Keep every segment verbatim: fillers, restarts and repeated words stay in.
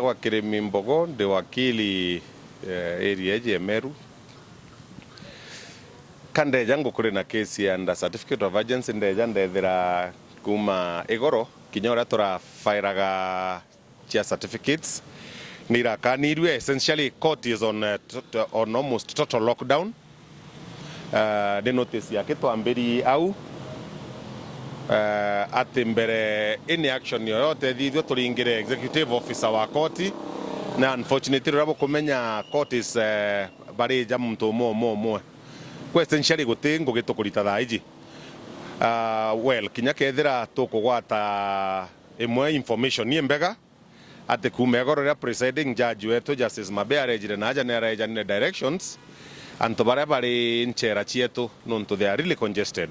Wa Kirimi Mbogo, ndi wakili, eh, area iji ya Meru. Ka ndeja ngukuri na case ya under certificate of agency, ndeja ndethira kuma igoro, kinya uria turafairaga cia certificates, ni irakanirue. Essentially, court is on, eh, to-, to-, on almost total lockdown. Eh, ni notice yake twambiri au, eh, ati mbere any action yoyote ithithua turingire executive officer wa koti, na unfortunately uria bukumenya court is, eh, barija muntu umwe umwe umwe. Kwa essentially guti ngugi tukurita thaa iji. Ah, well, kinya kethira tukugwata imwe information imbega, ati kuuma igoro riria presiding judge wetu Justice Mabe arejire na aja ni arejanire directions, antu baria bari nchera cietu, nontu they are really congested,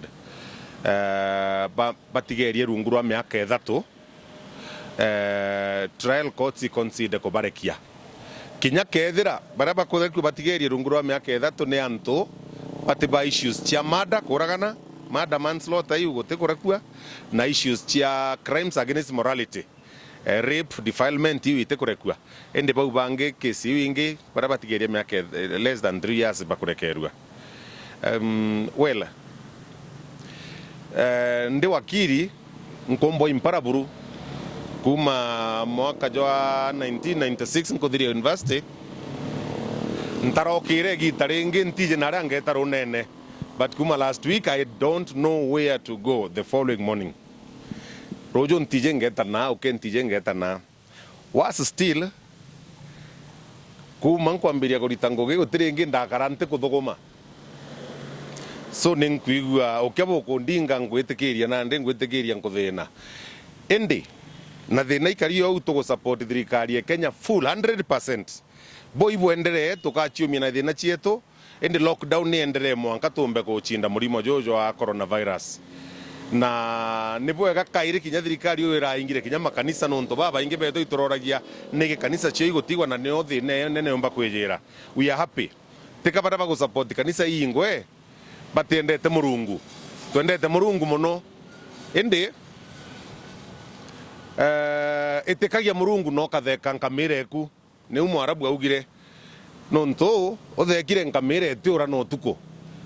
eh, ba-, batigerie rungu rwa miaka ithatu, eh, trial courts i consider kubarekia. Kinya kethira baria bakurekua batigerie rungu rwa miaka ithatu ni antu bati ba issues cia murder, kuragana, murder, manslaughter, iu guti kurekua, na issues cia crimes against morality, eh, rape, defilement, iu itikurekua. Indi bau bangi, case iu ingi, baria batigerie miaka, eh, less than three years bakurekerua. Um, well, eh, ndi wakili, nkumbwa Imparaburu, kuma mwaka jwa nineteen ninety-six nkuthiria university, ntarokire igita ringi, ntiji naria ngeta runene. But kuma last week, I don't know where to go the following morning. Ruju ntiji ngeta naa, uke ntiji ngeta naa. Worse still, kuma nkwambiria kurita ngugi, guti ringi ndakara ntikuthuguma. So, ni nkwigua ukia bukundinga, ngwitikiria nandi, ngwitikiria nkuthina. Indi, na thina ikari ou, tugusupport thirikari ya Kenya full hundred percent. Bo ibwenderee, tukaciumia na thina cietu, indi lockdown ni enderee mwanka tumbe kucinda murimo juju jwa coronavirus. Na ni bwega kairi kinya thirikari uyu iraingire kinya makanisa, nontu babaingi betu ituroragia niki kanisa cio igutigwa na nio thina iyo nene yumba kwijira. We are happy. Tika baria bagusupport kanisa iingwe batiendete Murungu. Twendete Murungu mono. Indi, eh, itikagia Murungu na ukatheka nkamira eku. Niu Mwarabu augire, nontu uthekire nkamira itiura na utuku.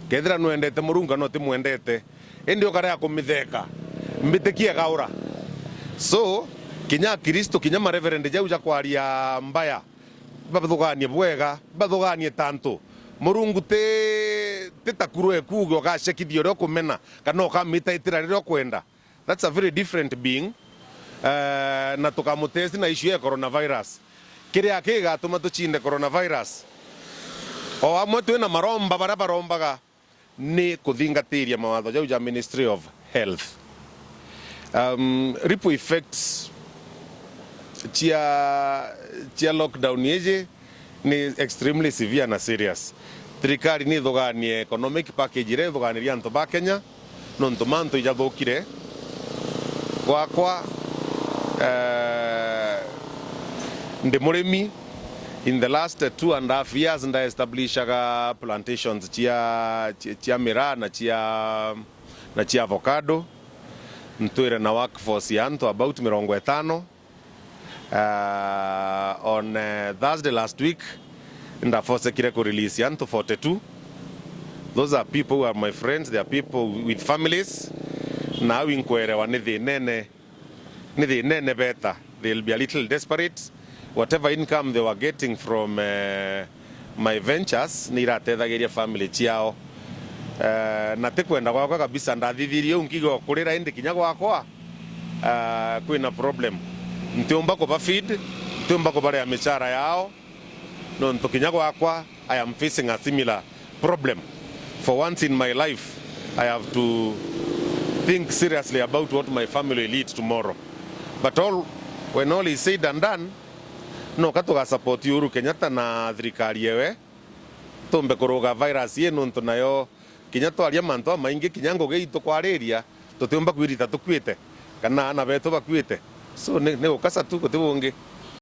Kethira nwendete Murungu kana utimwendete, indi ukarega kumitheka, mbitikie gaura. So, kinya Akristo, kinya mareverend jau ja kwaria mbaya, bathuganie bwega, bathuganie ta antu. Murungu ti, ti ta kuru ekuuge ugacekithia uria ukumena, kana ukamitaitira riria ukwenda. That's a very different being. Eh, na tukamutest na issue ya coronavirus. Kiria kigatuma tucinde coronavirus. O amwe twina maromba baria barombaga ni kuthingatiria mawatho jau ja Ministry of Health. Um, ripple effects cia, cia lockdown iji ni extremely severe na serious. Thirikari ni ithuganie economic package iria ithuganiria antu ba Kenya, nontu mantu ijathukire. Gwakwa, eh, ndi murimi. In the last two and a half years, ndaestablishaga plantations cia, cia, cia miraa na cia, na cia avocado. Ntwire na workforce ya antu about mirongo itano. Uh, on, uh, Thursday last week, ndafosekire ku release antu forty-two. Those are people who are my friends, they are people with families. Na au inkwerewa ni thinene, ni thinene beta. They'll be a little desperate. Whatever income they were getting from, uh, my ventures ni iratethagiria family ciao. Eh, na ti kwenda gwakwa kabisa, ndathithirie uu nkiga kurira, indi kinya gwakwa, eh, kwina problem. Ntiumba kuba feed, ntiumba kubaria michara yao, nontu kinya gwakwa, I am facing a similar problem. For once in my life, I have to think seriously about what my family will eat tomorrow. But all, when all is said and done, no ka tugasupport Uhuru Kenyatta na thirikari yewe, tumbe kuruga virus ii, nontu nayo kinya twaria mantu amaingi, kinya ngugi itu kwariria, tutiumba kwirita tukuite, kana aana betu bakuite. So, ni, ni gukasa tu, guti bungi.